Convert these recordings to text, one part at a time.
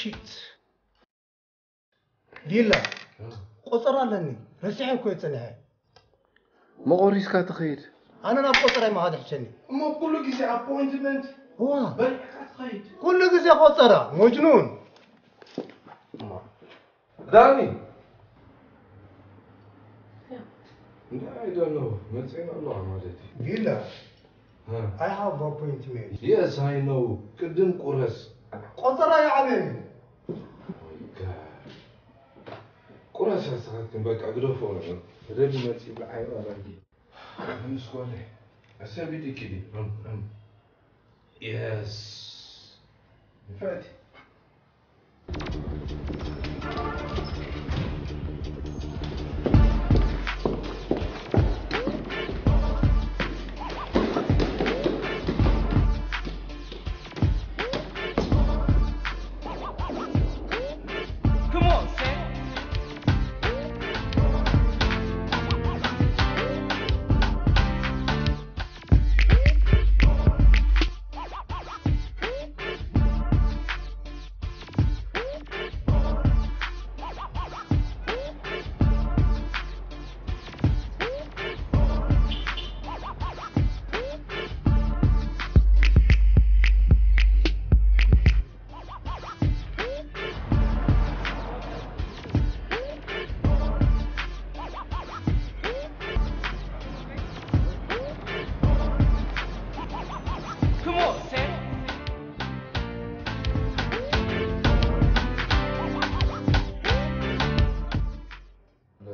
ሺት። ቪላ፣ ቆጸራ ኣለኒ። ረሲዐ እኮ እየ ጸኒሐ። መቆሪስካ ትኸይድ። ኣነ ናብ ቆጸራ ይመሃድ ሕሸኒ። እሞ ኩሉ ግዜ ኣፖይንትመንት እዋ። በሊዕካ ትኸይድ። ኩሉ ግዜ ቆጸራ፣ መጅኑን። ዳኒ። እንዳ፣ I don't know፣ መጽኤ ኣለዋ ማለት እዩ። ቪላ፣ እ። I have appointment። Yes, I know። ቅድም ቁረስ። ቆጸራ ይዓበኒ። Oh my God። ቁረስ ኣስኻትክን በቃ ግደፎ ነው። ደሊ መጽኢ ብዓይ ባላንዲ። ምስ ኮለ። ኣሰቢ ዲኪ ዲ። እም፣ እም። Yes። ፈቲ።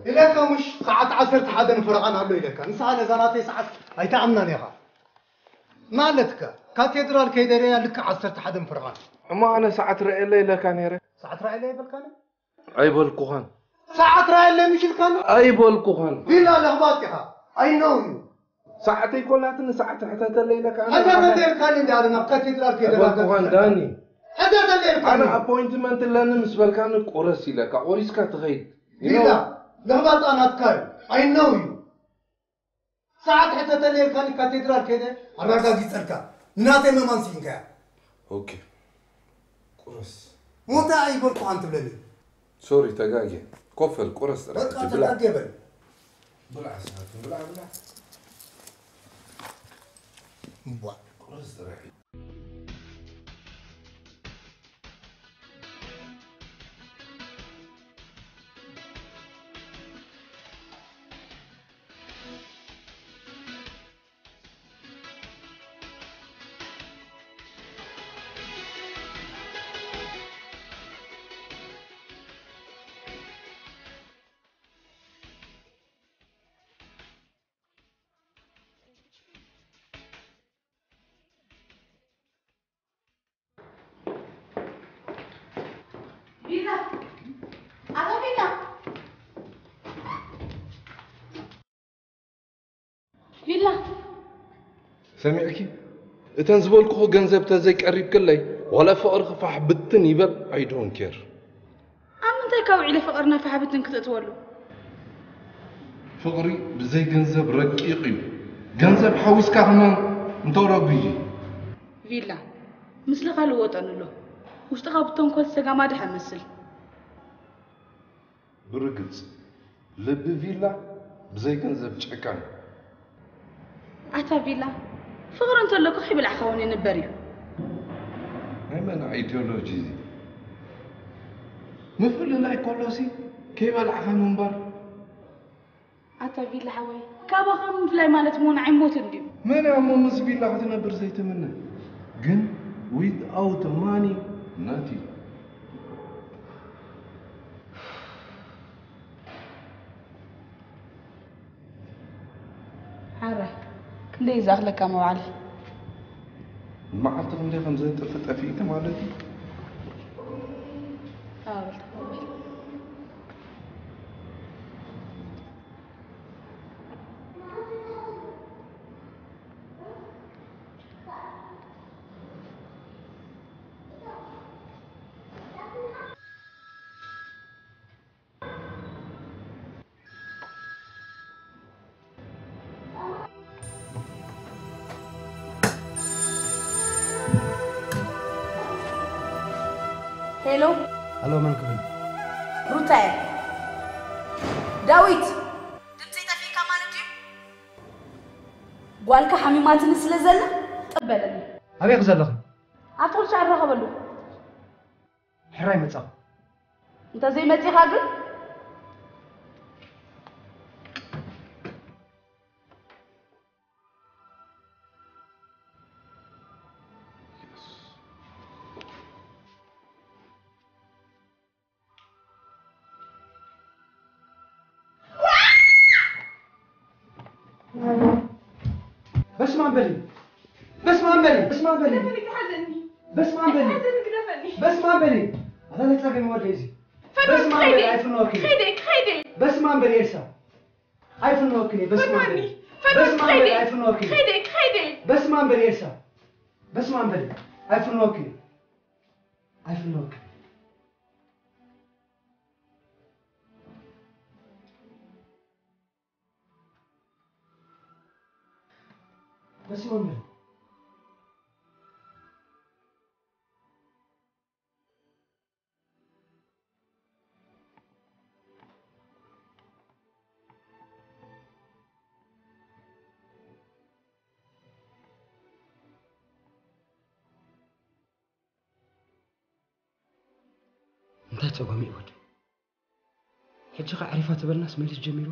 ኢለካ፣ ምሽ ሰዓት ዓሰርተ ሓደ ንፈረቓን ኣሎ ኢለካ። ንስኻ ነዛ ናተይ ሰዓት ኣይትኣምናን ኢኻ። ማለትካ፣ ካቴድራል ከይደ ርእያ ልክዕ ዓሰርተ ሓደ ንፈረቓን። እሞ ኣነ ሰዓት ርእየለይ ኢለካ ነይረ። ሰዓት ርእየለይ ኣይበልካን? ኣይበልኩኻን። ሰዓት ርእየለይ ምሽ ኢልካኒ? ኣይበልኩኻን። ቪላ ለኽባጥ ኢኻ። I know you። ሰዓተይ ኮላትኒ ሰዓት ሕተተለይ ኢለካ ኣነ ሕተተለይ ኢልካኒ እንዲ ኣነ ናብ ካቴድራል ከይደ ኣይበልኩኻን ዳኒ። ሕተተለይ ኢልካኒ። ኣነ ኣፖይንትመንት ኣለኒ ምስ በልካኒ ቁረስ ኢለካ። ቁሪስካ ትኸይድ። ቪላ፣ ለኽባጣ ናትካ እዩ። I know you። ሰዓት ሕተተለይ ኢልካኒ ካቴድራል ከይደ ኣረጋጊጸልካ። ናተይ መማን ስኢንካያ። ኦኬ። ቁረስ። ሞታ ኣይበልኩኻን ትብለኒ። ሶሪ፣ ተጋግየ። ኮፈል፣ ቁረስ ጥራሕ በቃ ሕጂ ብላዕ። ተጋግየ በል። ብላዕ፣ ሰዓት ብላዕ፣ ብላዕ። እዋ። ቁረስ ጥራሕ። ቪላ! ኣታ ቪላ! ቪላ! ሰሚዕኪ? እተን ዝበልኩኺ ገንዘብ ተዘይቀሪብክለይ፣ ዋላ ፍቕርኺ ፋሕ ብትን ይበል፣ I don't care። ኣብ ምንታይ ካብ ውዒለ ፍቕርና ፋሕ ብትን ክተእትወሉ? ፍቕሪ ብዘይ ገንዘብ ረቂቕ እዩ። ገንዘብ ሓዊስካ ከማን እንተረጉ እዩ። ቪላ፣ ምስልኻ ልወጠኒ ኣሎ። ውሽጥኻ ብተንኮል ዝተጋማድሐ መስል። ብርግጽ፣ ልቢ ቪላ ብዘይ ገንዘብ ጨካን። ኣታ ቪላ፣ ፍቕሪ እንተሎካ ከይበላዕካ እውን ይንበር እዩ። ናይ መን ኣይዲዮሎጂ እዚ? ምፍልላይ ከሎሲ ከይበላዕካ ምንባር። ኣታ ቪላ ሓወይ፣ ካባኻ ምፍላይ ማለት እውን ኣይሞትን ድዩ? መን እያ እሞ ምስ ቪላ ክትነብር ዘይትምነ? ግን without money፣ nothing። ሓራይ፣ ክንደይ ዝኣኽለካ መውዓሊ? መዓልቲ ክንደይ ከም ዘንጥፊ ጠፊእኪ ማለት እዩ? ኣዎ፣ በል ተቐበል። ሄሎ። ሄሎ፣ መን ክብል? ሩታየ። ዳዊት! ድምፂ ጠፊእካ ማለት ድዩ? ጓልካ ሓሚማትኒ ስለ ዘላ ጠበለኒ። ኣበይ ዘለኺ? ኣብቲ ኩልሻ እራኸበሉ። ሕራይ መጻኹ። እንተዘይመጺኻ ግን? በስመ ኣብ በሊ። በስመ ኣብ በሊ። በስመ ኣብ በሊ። ግደፈኒ፣ ግደፈኒ። በስመ ኣብ በሊ። ግደፈኒ፣ ግደፈኒ። በስመ ኣብ በሊ። ኣታ ናይ ጸገም ወደይ እዚ። ፈለግ በስመ ኣብ በሊ፣ ከይደ፣ ኣይፍኖኪ። ከይደ፣ ከይደ። በስመ ኣብ በሊ ኤልሳ። ኣይፍኖኪ፣ በስመ ኣብ በሊ። ፈለግ በስመ ኣብ በሊ፣ ከይደ፣ ኣይፍኖኪ። ከይደ፣ ከይደ። በስመ ኣብ በሊ ኤልሳ። በስመ ኣብ በሊ። ኣይፍኖኪ። ኣይፍኖኪ። በስመ ኣብ በል። እንታይ ጸገም እዩ ወደይ? ሕጂ ኸ ኣዕሪፋ ትበልናስ መሊስ ጀሚሩ?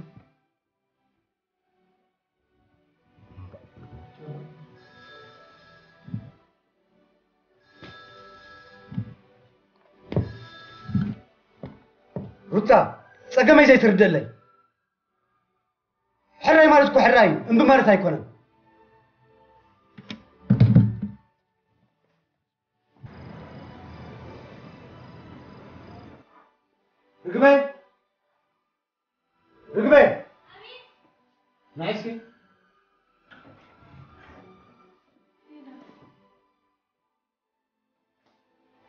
ሩታ፣ ጸገመይ ዘይትርደለይ። ሕራይ ማለት እኮ ሕራይ እዩ፣ እምቢ ማለት ኣይኮነን። ርግበይ! ርግበይ! ንዒ እስኪ።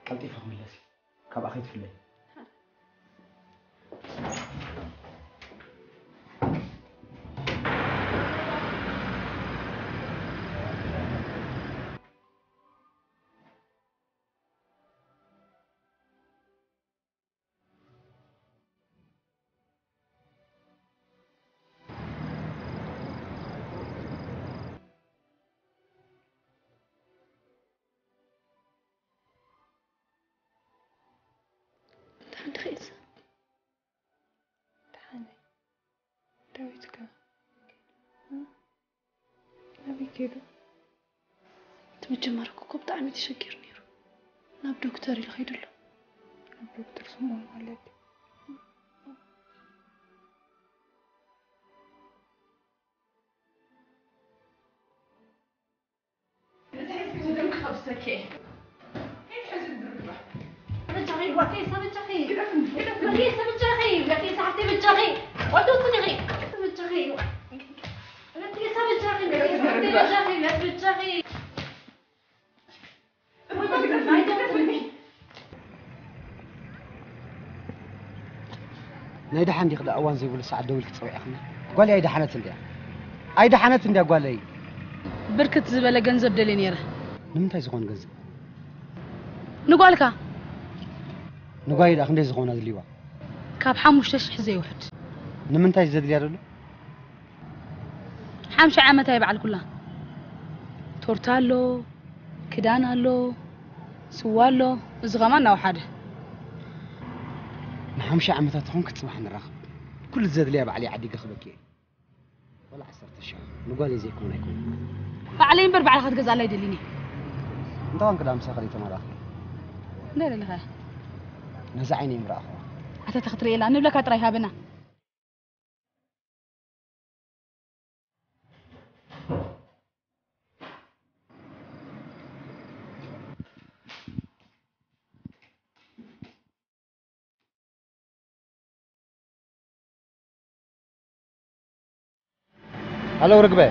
ቀልጢፋ ክምለሲ፣ ካብኣ ከይትፍለይ። ደሓን ዲኺ ኢልሳ? ደሓን እየ። ዳዊት ከ? እ? ናበይ ከይዱ? እቲ ምጅማር እኮ ብጣዕሚ ተሸጊሩ ነይሩ። ናብ ዶክተር ኢሉ ከይዱ ኣሎ። ናብ ዶክተር ስምኦን ማለት? ናይ ደሓን ዲኺ ደኣ እዋን ዘይብሉ ሰዓት ደዊልኪ ትጸውዒኽኒ? ጓለይ ኣይደሓነትን ድያ? ኣይደሓነትን ድያ ጓለይ? ብርክት ዝበለ ገንዘብ ደልየ ነይረ። ንምንታይ ዝኾን ገንዘብ? ንጓልካ። ንጓለይ ደኣ ክንደይ ዝኾን ኣድልይዋ? ካብ ሓሙሽተ ሽሕ ዘይውሕድ። ንምንታይ ዘድልያ ዘሎ? ሓምሽተ ዓመት ኣይበዓልኩላ። ቶርታ ኣሎ፣ ክዳን ኣሎ፣ ስዋ ኣሎ፣ እዚ ኸማን እናወሓደ። ንሓምሽተ ዓመታት ኾንክ ጽባሕ ንራኸብ። ኩሉ ዘድልያ ባዕለይ ዓዲገ ክበኪ እየ። ወላ ዓሰርተ ሺሕ ንጓለይ ዘይኮነ ኣይኮነ። ባዕለይ እምበር ባዕልኻ ክትገዝኣላ ኣይደልን እየ። እንተ ኾንክ ደኣ ምሳኺ ተመራኺ። እንታይ ደለኻ? ነዛ ዓይነይ ምረኣኽዋ። ኣታ ተኽትርእየላ ንብለካ ጥራይ ሃበና። ሃሎ ርግበ።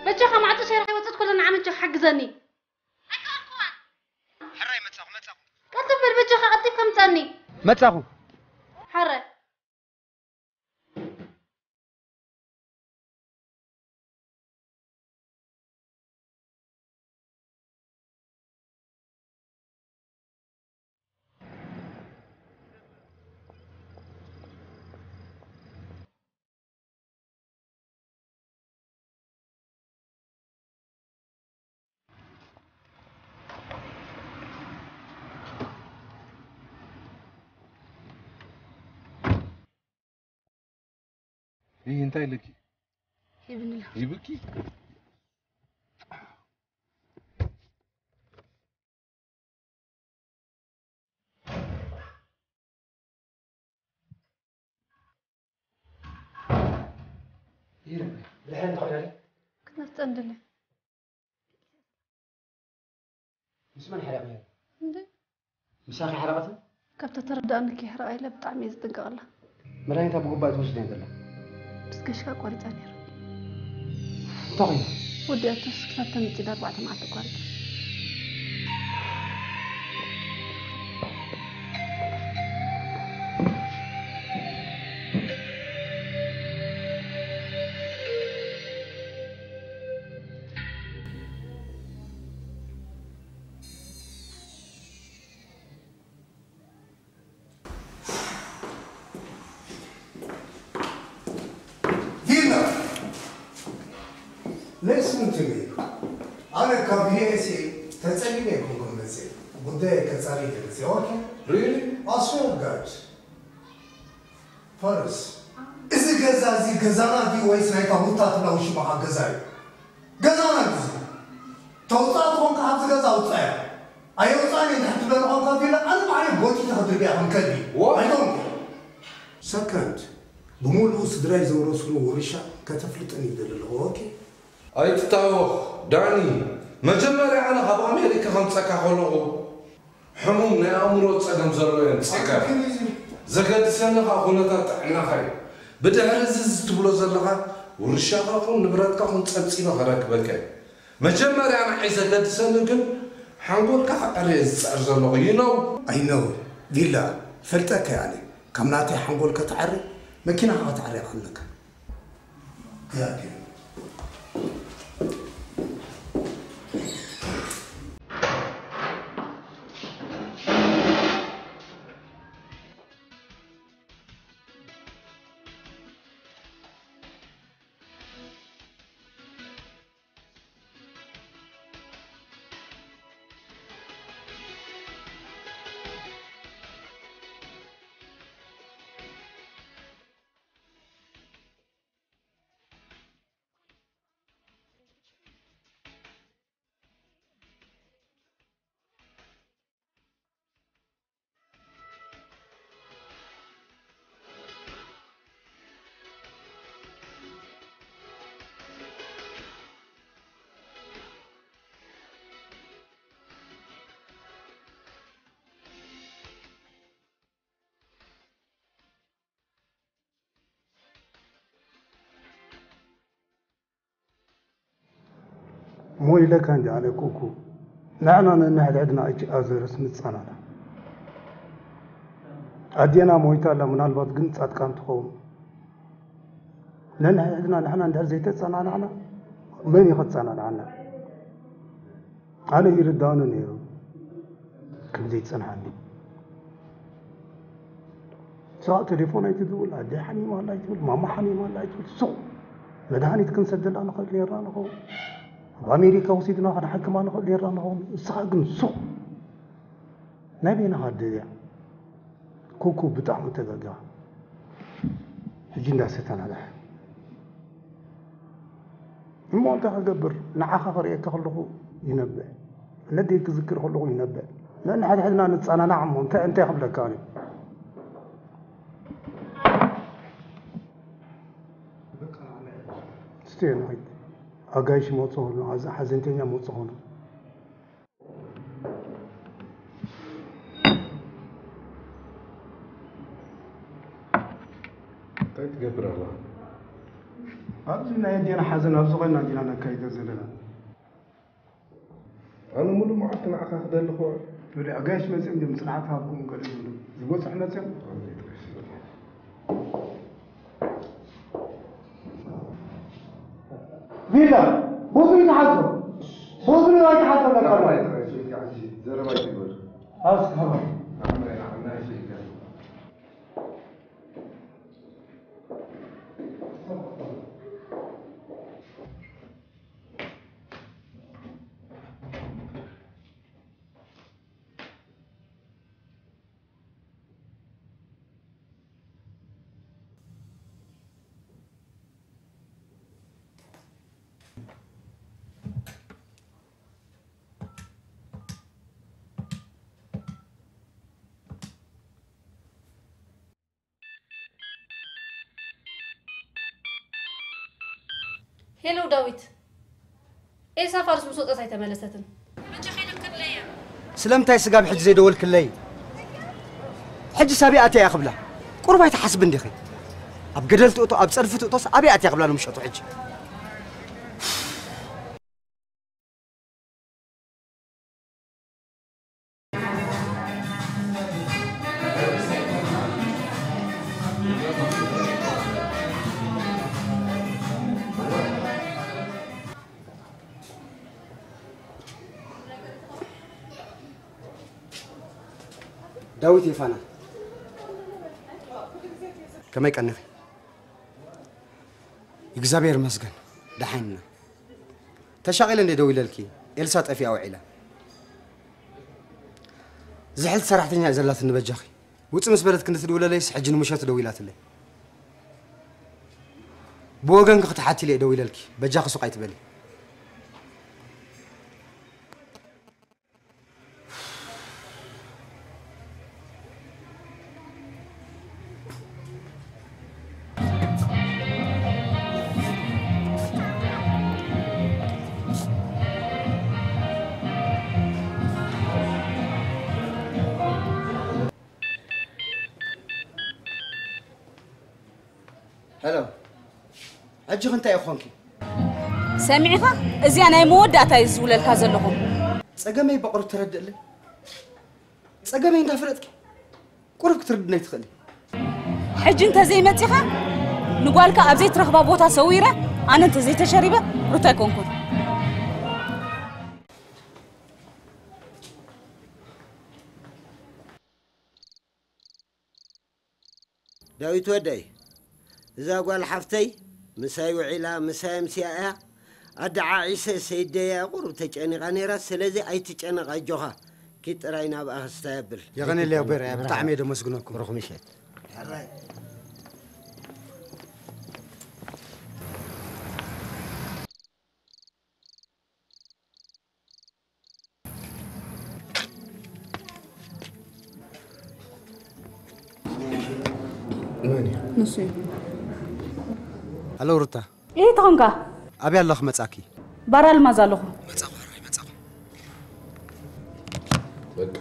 በጃኻ ማዕጾ ሰይራ ከይወጸት ኮለና ዓመት ጀኻ ሓግዘኒ። ኣይከኣልኩዋን። ሕራይ መጻኹ፣ መጻኹ። ቀልጥፍ በል በጃኻ ቀልጢፍካ ምጻኒ። መጻኹ። ሕረ። ይህ እንታይ ኢልኪ? ሂብንላ። ይብኪ? ይርም ብድሕሪ እንታይ ኾይዳ? ክትነፍፀ እንድለ። ምስ መን ሓሪቕያ? እንደ ምሳኺ ሓረቐትን? ካብታ ተረዳእኒ ከይሕረቓ ኢለ ብጣዕሚ እየ ዝጥንቀቐላ። መድሃኒታ ብጉባእ ትወስድ እያ ዘላ። ምስ ገሽካ ኣቋሪፃ ነይረ። እንታይ ኮይኑ? ወዲኣቶስ ክሳብ ተምፅእ ኣርባዕተ መዓልቲ ኣቋሪፃ። ቪላ፣ listen to me. ኣነ ካብ USA ተጸሊለ ኣይኮንኩን መጽእ፣ ጉዳይ ከጻሪ ኢለ መጽእ። ኦኬ? Really? I swear God. ፈርስ፣ እዚ ገዛ እዚ ገዛና ድዩ ወይስ ናይታ ሙታትና ውሽማኻ ገዛ እዩ? ገዛና ድዩ? ተውጻእ ትኾንካ ካብዚ ገዛ ውጻእ እያ። ኣየውጻእን እንድሕር ትብለኒ ኾንካ ፊላ፣ ኣነ ባዕለይ ጎቲተ ክድርብያ ከም ከልቢ። What? I don't care. Second፣ ብምሉኡ ስድራይ ዘውረሱኒ ውርሻ ከተፍልጥኒ ይደሊ ኣለኹ። ኦኬ? ኣይትታወኽ ዳኒ፣ መጀመርያ ኣነ ካብ ኣሜሪካ ከምፀካ ከለኹ ሕሙም ናይ ኣእምሮ ፀገም ዘሎ የምፀካ። ዘገድሰኒ ከዓ ኩነታት ጥዕናኻ እዩ። ብድሕሪ እዚ እዚ ትብሎ ዘለኻ ውርሻኻ ኹን ንብረትካ ኹን ፀብፂበ ከረክበካ እዩ። መጀመርያ ንዓይ ዘገድሰኒ ግን ሓንጎልካ ክዕሪ እየ ዝፅዕር ዘለኹ። You know? I know. ቪላ፣ ፈልጠካ እየ ኣነ። ካብ ናተይ ሓንጎል ከተዕሪ፣ መኪናኻ ከተዕሪ ኣለካ። God damn it. እሞ ኢለካ እንጂ ኣነ ኩኩ፣ ንሕና ነንሕድሕድና እች ኣዘርስ ንጸናናዕ። ኣዴና ሞይታ ኣላ፣ ምናልባት ግን ጻድቃን ትኸውን። ነንሕድሕድና ንሕና እንድሕር ዘይተጸናናዕና መን እዩ ከጸናንዓና? ኣነ ይርዳእኒ ነይሩ ከም ዘይጸንሓኒ። ንስኻ ቴሌፎን ኣይትድውል፣ ኣደይ ሓሚማ ኣላ ኣይትብል፣ ማማ ሓሚማ ኣላ ኣይትብል። ሱቕ መድሃኒት ክንሰደላ ንኽእል ነይርና ንኸውን። ኣብ ኣሜሪካ ወሲድና ከነሓክማ ንኽእል ነይርና ንኸውን። ንስኻ ግን ሱቕ ናይ በይንኻ ኣደ እያ። ኩኩ ብጣዕሚ ተጋጊኻ። ሕጂ እንዳሰተናንሐ እሞ እንታይ ክገብር? ንዓኻ ክርእየካ ከለኹ ይነብዕ፣ ነደይ ክዝክር ከለኹ ይነብዕ። ነንሕድሕድና ንጸናናዕ እሞ እንታይ እንታይ ክብለካ ኣነ? እስቲ ንኸይድ። ኣጋይሽ መጹ ኾኑ፣ ኣዛ ሓዘንተኛ መጹ ኾኑ። እንታይ ትገብር ኣለኻ? ኣብዚ ናይ ኣዴና ሓዘን ኣብዚ ኮይና ዲና ነካይዶ ዘለና? ኣነ ሙሉእ መዓልቲ ንዓኻ ክደሊ ክውዕል። ወዲ ኣጋይሽ መፅኦም እዮም ፅንዓት ሃብኩም ገለ ይብሉ። ዝበፅሑ መፅኦም ቪላ ብዙ ይተሓዞ ብዙ ኣይተሓዞ ነበር። ዘረባ ይትበል። ኣስካባ ሄሎ ዳዊት፣ ኤልሳ ፋርስ ምስ ወጸት ኣይተመለሰትን። በጃኻ ኢለክለይ እያ። ስለምንታይ ስጋብ ሕጂ ዘይደወልክለይ? ሕጂ ሳብ ኣትያ እያ ክብላ። ቁሩብ ኣይትሓስብን ዲኺ? ኣብ ገደል ትእቶ፣ ኣብ ጸድፊ ትእቶስ ኣበይ ኣትያ ክብላ ንምሸቱ ሕጂ? ዳዊት የፋና፣ ከመይ ቀኒኺ? እግዚኣብሔር ይመስገን፣ ደሓን ኢና። ተሻቒለ እንደ ደዊለልኪ፣ ኤልሳ ጠፊኣ ውዒላ። ዝሕልቲ ሰራሕተኛ እያ ዘላትኒ፣ በጃኺ። ውጽእ ምስ በለት ክንዲ ትድውለለይስ፣ ሕጂ ንምሸት ደዊላትለይ። ብወገንኪ ክትሓቲ ኢለ እየ ደዊለልኪ፣ በጃኺ ሱቕ ኣይትበሊ። ሄሎ፣ ሕጂ ኸ እንታይ እዩ ኾንኪ? ሰሚዕኻ? እዚኣ ናይ መወዳእታ እዩ ዝውለልካ ዘለኹ። ጸገመይ በቕሩ ተረድእለይ። ጸገመይ እንዳፈለጥኪ ቁሩብ ክትርድነይ ትኽእሊ። ሕጂ እንተዘይመጺኻ፣ ንጓልካ ኣብ ዘይትረኽባ ቦታ ሰዊረ፣ ኣነ እንተዘይተሸሪበ፣ ሩታ ኣይኮንኩን። ዳዊት ወደይ፣ እዛ ጓል ሓፍተይ ምሳይ ውዒላ፣ ምሳይ ኣምስያ እያ። ኣደዓዒሰ ሰይደያ ቁሩብ ተጨኒቓ ነይራ። ስለዚ ኣይትጨነቕ፣ ኣጆኻ። ኪድ ጥራይ ናብኣ ክስታይ ኣብል። የቐንየለይ ኣቦይ ርኣያ፣ ብጣዕሚ እየ ደመስግነኩም። ብሩኽ ምሸት። ሕራይ። መን እዩ? ንሱ እዩ። ሃሎ ሩታ። ይህ ተኾንካ? ኣበይ ኣለኹ መጻኪ? ባር ኣልማዝ ኣለኹ። መጻኹ፣ ሕራይ መጻኹ። በቃ።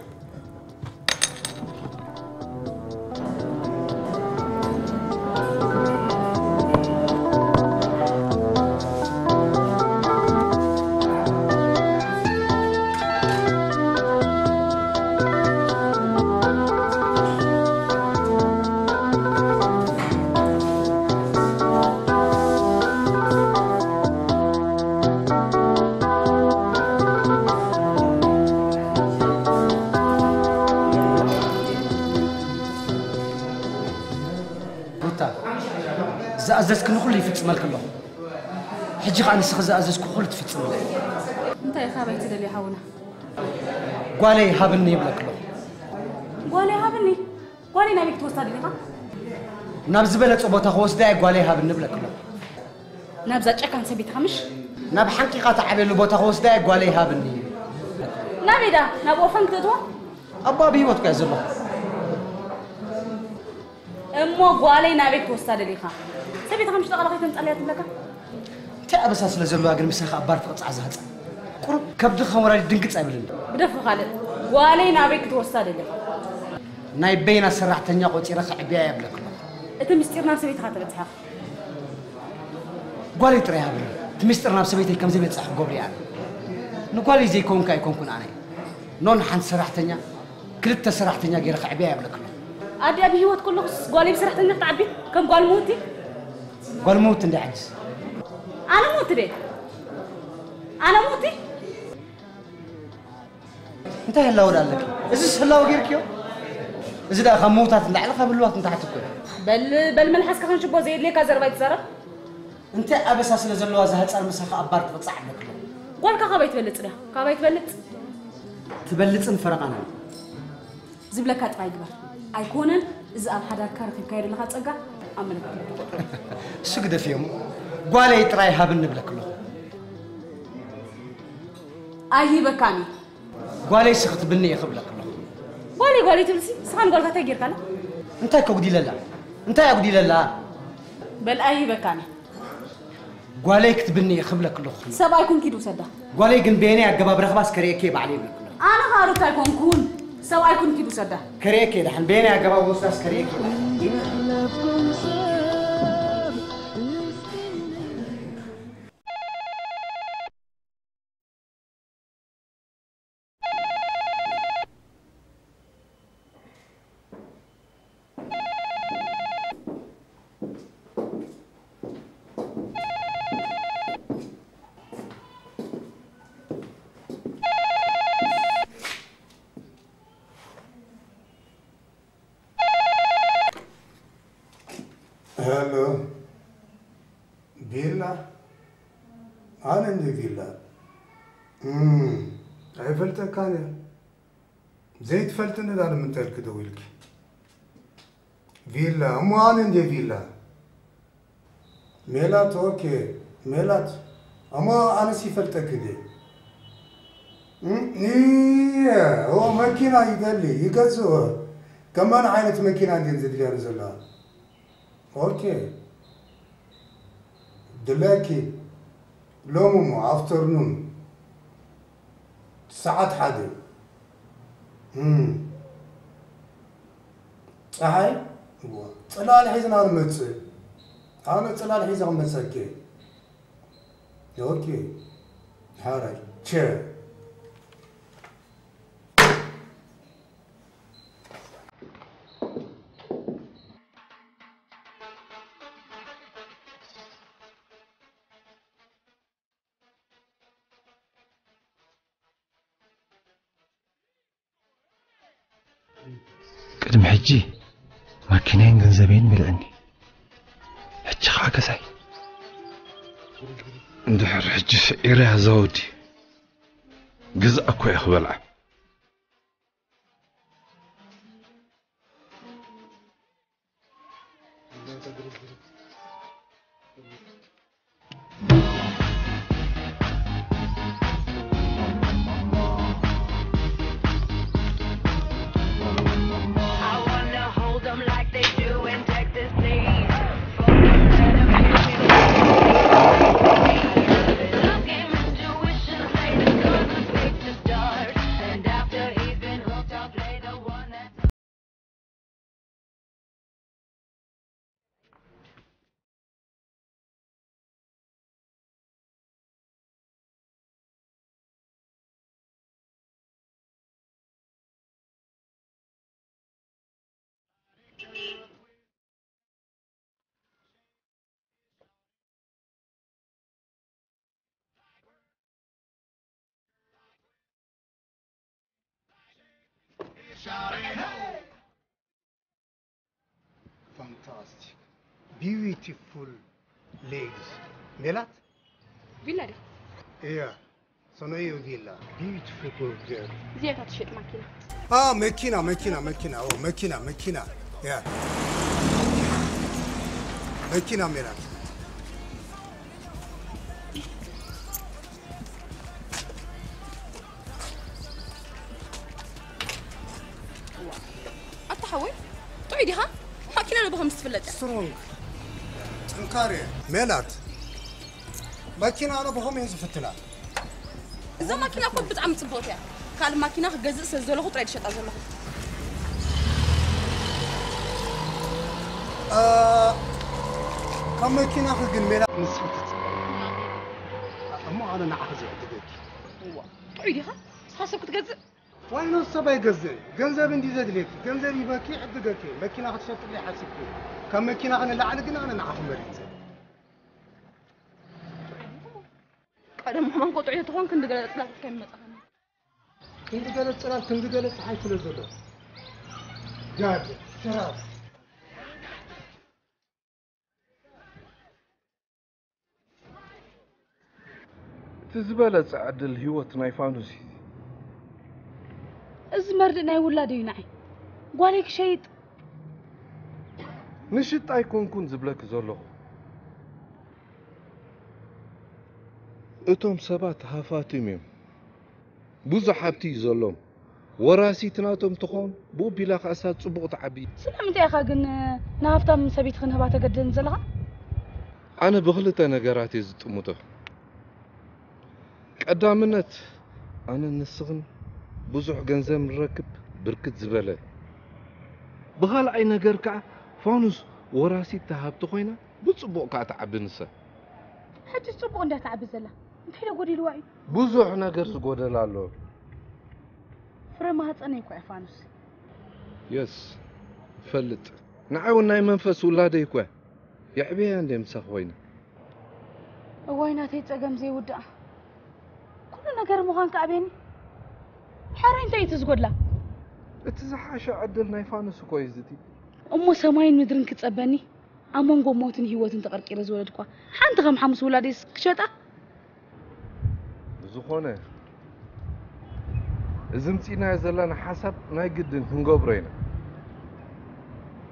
ሩታ፣ ዝኣዘዝክኒ ኩሉ ይፍጽመልኪ ኣለኹ። ሕጂ ኸኣ ንስኺ ዝኣዘዝኩ ኩሉ ትፍጽምለይ። እንታይ ኢኻ ኣባይ ትደልዮ ሓውና? ጓለይ ሃብኒ ይብለኪ ኣለኹ። ጓለይ ሃብኒ? ጓለይ ናበይ ክትወስዳ ደሊኻ? ናብ ዝበለጸ ቦታ ክወስዳ እየ፣ ጓለይ ሃብኒ እብለኪ ኣለኹ። ናብዛ ጨካን ሰበይትኻ ምሽ? ናብ ሓንቂቓ ትዓብየሉ ቦታ ክወስዳ እየ፣ ጓለይ ሃብኒ። ናበይ ደኣ? ናብ ኦርፋን ክትእትዋ? ኣቦኣ ብህይወት እኮ እየ ዘለኹ። እሞ ጓለይ ናበይ ክትወስዳ ደሊኻ? ሰበይትኻ ምሽ ጠቕላኻ ኣይተምጻለያ ትብለካ? እንታይ ኣበሳ ስለ ዘለዋ ግን ምሳኻ ኣብ ባር ትቕጻዕ እዛ ህጻን? ቁሩብ ከብድኻ ከም ወራዲት ድንግጽ ኣይብልን። ብደፍሪ ካልእ፣ ጓለይ ናበይ ክትወስዳ ደሊኻ? ናይ በይና ሰራሕተኛ ቆጺረ ከዕብያ እየ እብለኪ ኣለኹ። እቲ ምስጢር ናብ ሰበይትኻ ተበጽሐ። ጓለይ ጥራይ ሃብኒ። እቲ ምስጢር ናብ ሰበይተይ ከም ዘይበጽሕ ክገብሮ እየ ኣነ። ንጓለይ ዘይከውንካ ኣይኮንኩን ኣነ። ኖን ሓንቲ ሰራሕተኛ፣ ክልተ ሰራሕተኛ ገይረ ከዕብያ እየ እብለኪ ኣለኹ። ኣዲኣ ብህይወት ከለኹስ ጓለይ ብሰራሕተኛ ክትዓቢ? ከም ጓል ምውቲ? ጓል ምውቲ እንድያ ሕጅስ? ኣነ ምውቲ ድየ? ኣነ ምውቲ? እንታይ ህላወ ደኣ ኣለኪ? እዝስ ህላወ ጌርክዮ? እዚ ደኣ ካብ ምውታት ንላዕሊ ካብ ህልዋት ንታሕቲ እኮ እዩ። በል፣ በል መልሓስካ ከንሽቦ ዘየድልየካ ዘረባ ኣይትዛረብ። እንታይ ኣበሳ ስለ ዘለዋ እዛ ህጻን ምሳኻ ኣብ ባር ትቕጻዕ ኣለኪ ኣለኹ። ጓልካ ካባይ ትበልጽ ድያ? ካባይ ትበልጽ? ትበልጽን ፈረቓን ኣላ። ዝብለካ ጥራይ ግበር። ኣይኮነን፣ እዚ ኣብ ሓዳርካ ረኺብካዮ ዘለኻ ጸጋ ኣብ መለኮት ትቆጽሮ። እሱ ግደፍዮ እሞ፣ ጓለይ ጥራይ ሃብኒ እብለኪ ኣለኹ። ኣይህበካን እዩ። ጓለይ ስኽቲ ብኒ እየ ክብለኪ ኣለኹ። ጓለይ፣ ጓለይ ትብልሲ፣ ንስኻ ንጓልካ እንታይ ጌርካላ? እንታይ ከጉዲለላ? እንታይ ኣጉዲለላ? በል ኣይህበካን እዩ። ጓለይ ክትብኒ እየ ክብለክ ኣለኹ። ሰብኣይኩም ኪዱ ሰዳ። ጓለይ ግን በየናይ ኣገባብ ረኽባስ ከርእየኪ እየ ባዕለይ ይብለክ ኣለኹ። ኣነ ኸኣ ሩታ ኣይኮንኩን። ሰብኣይኩም ኪዱ ሰዳ። ከርእየኪ እየ ደሓን። በየናይ ኣገባብ ወስዳስ ከርእየኪ እየ ባዕለይ። ሄሎ፣ ቪላ? ኣነ እንዲ ቪላ? እም፣ ኣይፈልጠካን እየ። ዘይትፈልጥኒ ዳ ንምንታይ ኢልኪ ደዊልኪ? ቪላ፣ እሞ ኣነ እንዲ ቪላ? ሜላት፣ ኦኬ፣ ሜላት። እሞ ኣነስ ይፈልጠኪ ድየ? እም፣ እየ፣ ኦ፣ መኪና ይደሊ፣ ይገዝእ። ከማን ዓይነት መኪና እንድየን ዝድልያኒ ዘለዋ? ኦኬ። ድለኪ ሎሚ እሞ ኣፍተርኑን ሰዓት ሓደ። እም። ጸሓይ? እዋ። ጽላል ሒዝና ንመጽእ። ኣነ ጽላል ሒዘ ክመጸኪ። ኦኬ። ሓራይ። ቸር። ቅድሚ ሕጂ ማኪናይን ገንዘበይን በልዐኒ። ሕጂ ኸዓ ገዛይ። እንድሕር ሕጂ ስዒረ እዛ ወዲ፣ ግዛእ እኮ እየ ክበልዓ። Fantastic. Beautiful ladies. ሜላት? ቪላ ዲኻ? እያ። ሰኖዩ ቪላ። Beautiful girl. እዚኣ እታ ትሸጥ ማኪና። አ፣ መኪና፣ መኪና፣ መኪና። ኦ፣ መኪና፣ መኪና። ያ። መኪና ሜላት። ኣታ ሓወይ፣ ጥዑይ ዲኻ? ማኪና ኣነ ብኸምዚ ትፍለጥ እያ። ስትሮንግ፣ ጥንካሬ። ሜላት፣ መኪና ኣነ ብኸመይ እየ ዝፍትና? እዛ ማኪና እኮ ብጣዕሚ ጽብቕቲ እያ። ካልእ ማኪና ክገዝእ ስለ ዘለኹ ጥራይ ዝሸጣ ዘለኹ። እ፣ ካብ መኪናኺ ግን ሜላት ንስኺ ትጽብቕ። እሞ ኣነ ንዓኺ ዝዕድገኪ። እዋ፣ ጥዑይ ዲኻ? ንስኻ ሰብ ክትገዝእ? ዋይ ኖት፣ ሰብ ኣይገዝእን። ገንዘብ እንዲ ዘድልየኪ፣ ገንዘብ ይበኪ፣ ይዕድገኪ። መኪና ክትሸጥለይ ሓሲብኪ። ካብ መኪናኺ ንላዕሊ ግን ኣነ ንዓኺ መሪጸ። ቀደም ከማን እኮ ጥዑይ ተኾን ክንዲ ገለ ጽላል ከይመጻኸኒ። ክንዲ ገለ ጽላል፣ ክንዲ ገለ ጸሓይ ስለ ዘሎ። ጋድ፣ ተራብ። እቲ ዝበለጸ ዕድል ህይወት ናይ ፋኑስ እዩ። እዚ መርድእ ናይ ውላድ እዩ ንዓይ። ጓለይ ክሸይጥ። ንሽጣ ኣይኮንኩን ዝብለኪ ዘለኹ። እቶም ሰባት ሃፋትም እዮም። ብዙሕ ሃብቲ እዩ ዘሎም። ወራሲት ናቶም ትኾን፣ ብኡ ቢላ ከኣ እሳ ጽቡቕ ትዓቢ። ስለምንታይ ኢኻ ግን ንሃፍታም ሰበይቲ ክንህባ ተገድደኒ ዘለኻ? ኣነ ብኽልተ ነገራት እየ ዝጥምቶ። ቀዳምነት፣ ኣነ ንስኽን ብዙሕ ገንዘብ ንረክብ፣ ብርክት ዝበለ። ብኻልኣይ ነገር ከዓ፣ ፋኑስ ወራሲት ሃብቲ ኮይና፣ ብጽቡቕ ከዓ ትዓቢ ንሳ። ሕጂ ጽቡቕ እንድያ ትዓቢ ዘላ። እንታይ ዶ ጎዲልዋ እዩ? ብዙሕ ነገር ዝጎደላ ኣሎ። ፍረ ማህፀነይ እኮ እያ ፋኑስ። የስ፣ ፈልጥ። ንዓይ እውን ናይ መንፈስ ውላደይ እኮ እያ። የዕብየያ እንደ ምሳኺ ኮይነ። እዋይ ናተይ ጸገም ዘይውዳእ። ኩሉ ነገር ምዃን ከኣቤኒ። ሕራይ እንታይ እዩ እቲ ዝጎድላ? እቲ ዝሓሸ ዕድል ናይ ፋኑስ እኮ እዩ ዝቲ። እሞ ሰማይን ምድርን ክጸበኒ ኣብ መንጎ ሞትን ህይወትን ተቐርቂረ ዝወለድኳ ሓንቲ ከም ሓሙስ ውላደይስ ክሸጣ? ብዝኾነ፣ እዚ ምጺእናዮ ዘለና ሓሳብ ናይ ግድን ክንገብሮ ኢና።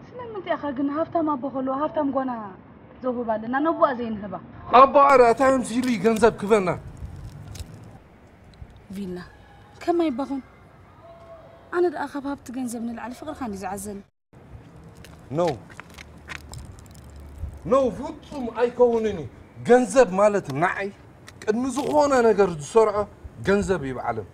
ስለምንታይ ኢኻ ግን ሃብታም ኣቦ ከሎ ሃብታም ጓና ዘውህብ ኣለና ነቦኣ ዘይንህባ? ኣቦኣ ርኣ እንታይ መሲሉ እዩ ገንዘብ ክበና? ቪላ ከማይ ባኹን ኣነ ደኣ ካብ ሃብቲ ገንዘብ ንላዕሊ ፍቕርኻ እንዲ ዝዓዘኒ። ኖ ኖ፣ ፍጹም ኣይከውንን እዩ። ገንዘብ ማለት ንዓይ ቅድሚ ዝኾነ ነገር ዝሰርዖ ገንዘብ እዩ ብዓለም።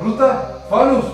ሩታ፣ ፋኑስ።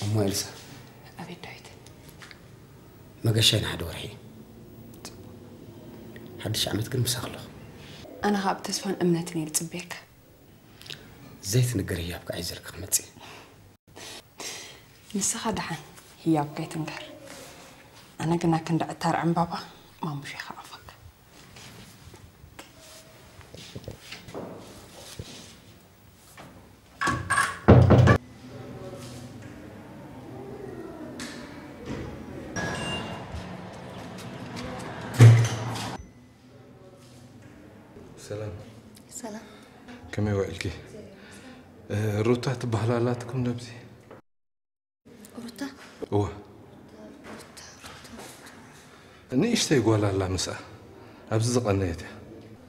እሞ ኤልሳ፣ ኣቤት ዳዊት። መገሻይ ንሓደ ወርሒ። ሓድሽ ዓመት ግን ምሳኽ ኣለኹ። ኣነ ኸኣ ብተስፋን እምነትን እየ ዝጽበየካ። ዘይትንገር ህያብ ከኣ እዩ ዘለካ ክመጽእ። ንስኻ ደሓን ህያብ ከይትንገር። ኣነ ግና ክንዲ ዕታር ዕምባባ ማሙሽ እየ ክኣኽፈካ። ሰላም። ሰላም። ከመይ ውዕልኪ? እ፣ ሩታ ትበሃል ኣላትኩም ነብዚ? ሩታ? እወ። ንእሽተይ ጓል ኣላ ምስኣ። ኣብዚ ዝቐነየት እያ።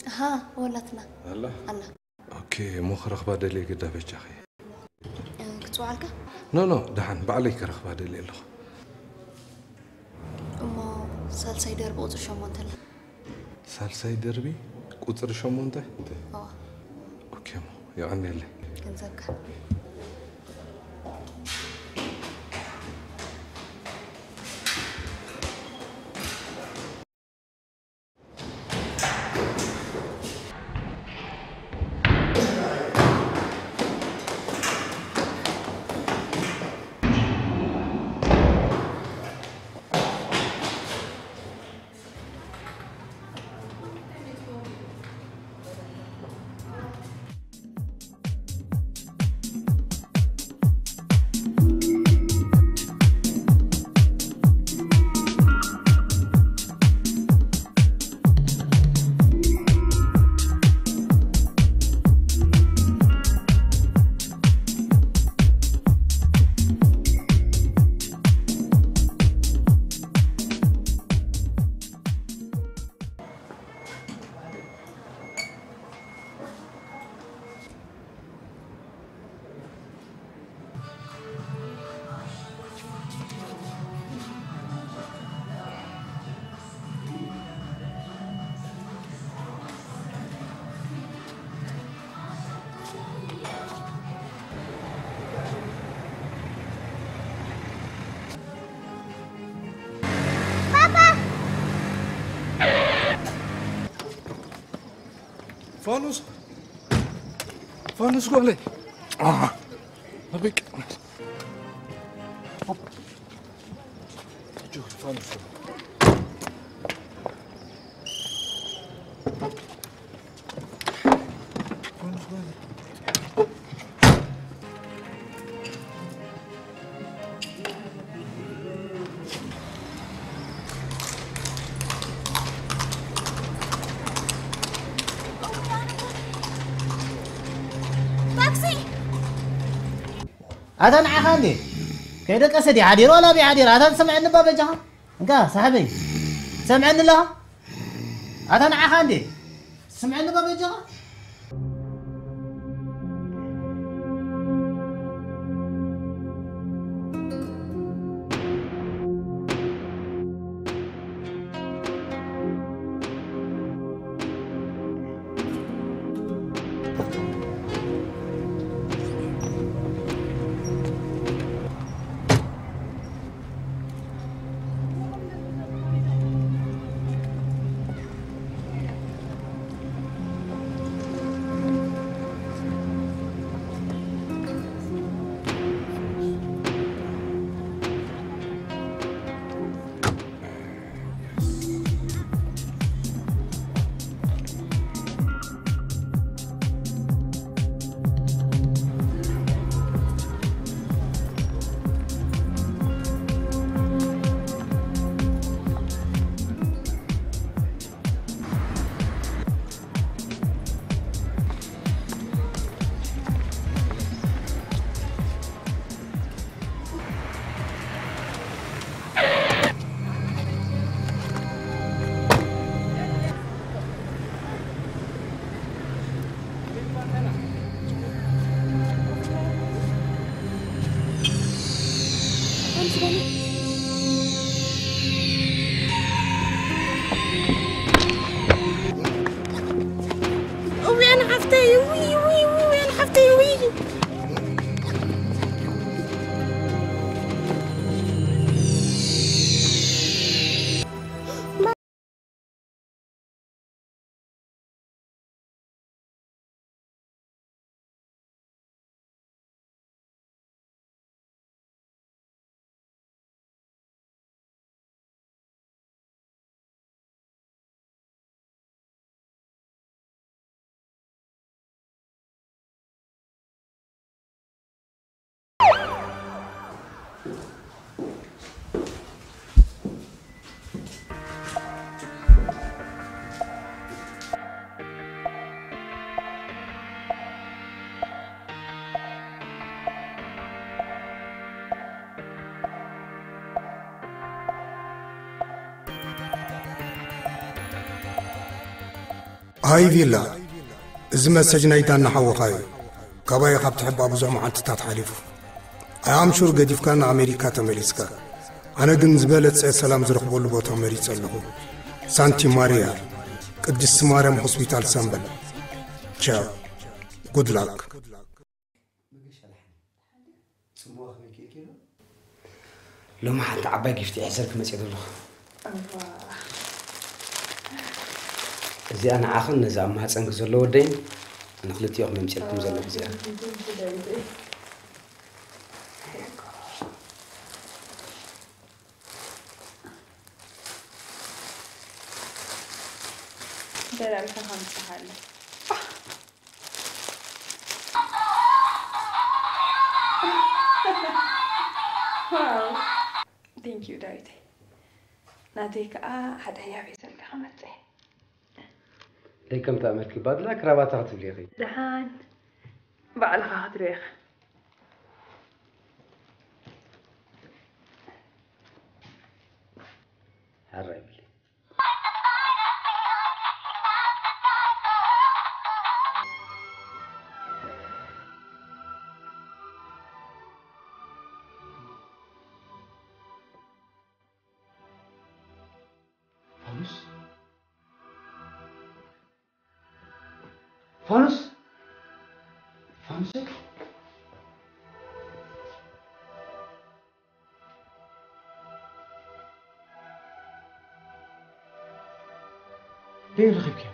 ኣሃ፣ ወላትና። ኣላ? ኣላ። ኦኬ፣ እሞ ክረኽባ ደልየ ግዳ በጃኺ። እ፣ ክጽውዓልካ? ኖ፣ ኖ፣ ደሓን፣ ባዕለይ ክረኽባ ደልየ ኣለኹ። እሞ ሳልሳይ ደርቢ ቁጽሪ ሸሞንተ ኣላ? ሳልሳይ ደርቢ ቁጽሪ ሸሞንተ? እዋ። ኦኬ፣ እሞ የቐንየለይ። ገንዘብካ። ፋኑስ፣ ፋኑስ ጓለይ። ኣሃ። ኣበይ ቀ-፣ ኣጆኺ ፋኑስ። ፋኑስ ጓለይ። ታክሲ! ኣታ ንዓኻ እንዴ? ከይደቀሰ ድዩ ሓዲሩ ዋላ ኣብይ ሓዲሩ? ኣታ ትሰምዐኒ እባ በጃኻ? እንካ ሳሕበይ፣ ትሰምዐኒ ኣለኻ? ኣታ ንዓኻ እንዴ? ትሰምዐኒ እባ በጃኻ? እውያን ሓፍተይ፣ ውይ፣ ውይ፣ ውይ፣ ውያን ሓፍተይ፣ ውይ። ሃይ ቪላ፣ እዚ መሰጅ ናይ ዳና ሓወኻ እዩ። ካባይ ካብ ትሕባእ ብዙሕ መዓልትታት ሓሊፉ። ኣይ ኣም ሹር ገዲፍካ ንኣሜሪካ ተመሊስካ። ኣነ ግን ዝበለጸ ሰላም ዝረኽበሉ ቦታ መሪጸ ኣለኹ። ሳንቲ ማርያ፣ ቅድስቲ ማርያም ሆስፒታል ሰምበል። ቻው። ጉድ ላክ። መገሻ ደሓን። ጽምዋ ከመይ ኬድኪ ኣሎ? ሎሚ ሓንቲ ዓባይ ጊፍቲ ሒዘልኪ መጽየ ዘለኹ። እዋ። እዚኣ ንዓኽን ነዚ ኣብ ማህጸንኪ ዘሎ ወደይን ንኽልቲኦኹም የምጽልኩም ዘለኹ እዚኣ። ቴንኪ፣ ቴንኪ፣ ዳዊተይ። ደላልካ ከምጽእ ኣለ። ዋው። ቴንክ ዩ ዳዊተይ። ናተይ ከኣ ሓደ ህያብ ሒዘልካ ክመጽእ እየ። ደይ ከም ተኣመልኪ ባድላ ክራባታ ክትብሊ ኢኺ። ደሓን ባዕልኻ ክትሪኦ ኢኻ። ሕራይ ብሊ። ፋኑስ? ፋኑስ? ፋኑስ? ደይ ረኺብክያ?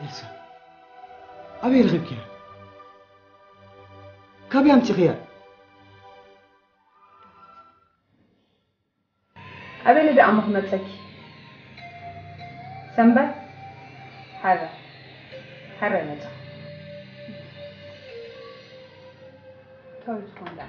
ኤልሳ፣ ኣበይ ረኺብክያ? ካበይ ኣምጺኽያ? ኣበይ ደኣ እሞ ክመጸኪ? ሰንበት፣ ሓረ፣ ሓረ መጻ። ተወልጅ ኮንዳ።